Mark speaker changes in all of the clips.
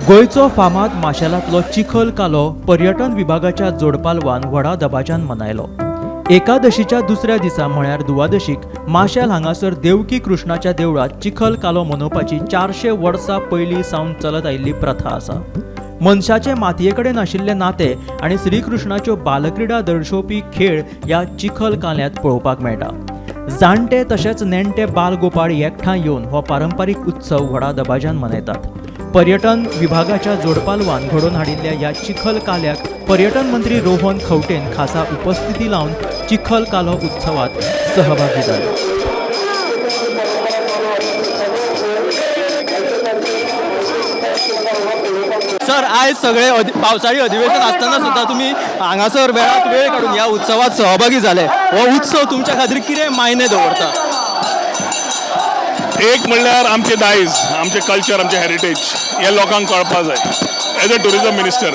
Speaker 1: गोंयचो फामाद माशेलांतलो चिखल कालो पर्यटन विभागाच्या जोडपालवान व्हडा दबाज्यान मनयलो. एकादशीच्या दुसऱ्या दिसा म्हळ्यार दुवादशीक माशेल हांगासर देवकी कृष्णाच्या देवळांत चिखल कालो मनोवपाची 400 वर्सां पयलीं सावन चलत आयिल्ली प्रथा आसा. मनशाचे मातये कडेन आशिल्लें नातें आनी श्रीकृष्णाच्यो बालक्रिडा दर्शोवपी खेळ ह्या चिखल काल्यांत पळोवपाक मेळटा. जाणटे तशेंच नेणटे बालगोपाळ एकठांय येवन हो पारंपारीक उत्सव व्हडा दबाज्यान मनयतात. पर्यटन विभागाच्या जोडपालवान घडोवन हाडिल्ल्या ह्या चिखल काल्याक पर्यटन मंत्री रोहन खंवटेन खासा उपस्थिती लावन चिखल कालो उत्सवात सहभागी जाले. सर, आयज सगळे पावसाळी अधिवेशन आसतना सुद्दां तुमी हांगासर वेळात वेळ काडून ह्या उत्सवात सहभागी जाले. हो उत्सव तुमच्या खातीर कितें मायने दवरता?
Speaker 2: एक म्हणल्यार आमचें दायज, आमचें कल्चर, आमचें हेरिटेज हें लोकांक कळपा जाय. एज अ टुरिजम मिनिस्टर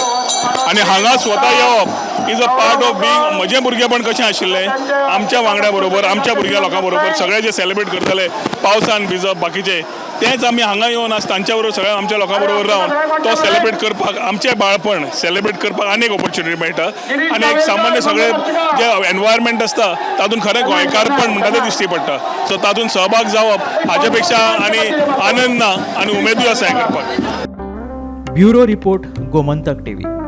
Speaker 2: आनी हांगा स्वता येवप is a part of being. म्हजें भुरगेपण कशें आशिल्लें, आमच्या वांगड्या बरोबर, आमच्या भुरग्या लोकां बरोबर सगळे जे सेलिब्रेट करताले, पावसान भिजप, बाकीचे, तेंच आमी हांगा येवन आज तांच्या बरोबर, सगळ्या आमच्या लोकां बरोबर रावन तो सेलिब्रेट करपाक, आमचें बाळपण सेलिब्रेट करपाक आनीक ऑपॉर्च्युनिटी मेळटा. आनी एक सामान्य सगळे जे एनवायरमेंट आसता, तातूंत खरें गोंयकारपण म्हणटा तें दिश्टी पडटा. सो तातूंत सहभाग जावप हाजे पेक्षा आनी आनंद ना आनी उमेदूय आसा हें करपाक.
Speaker 1: Bureau report, Gomantak TV.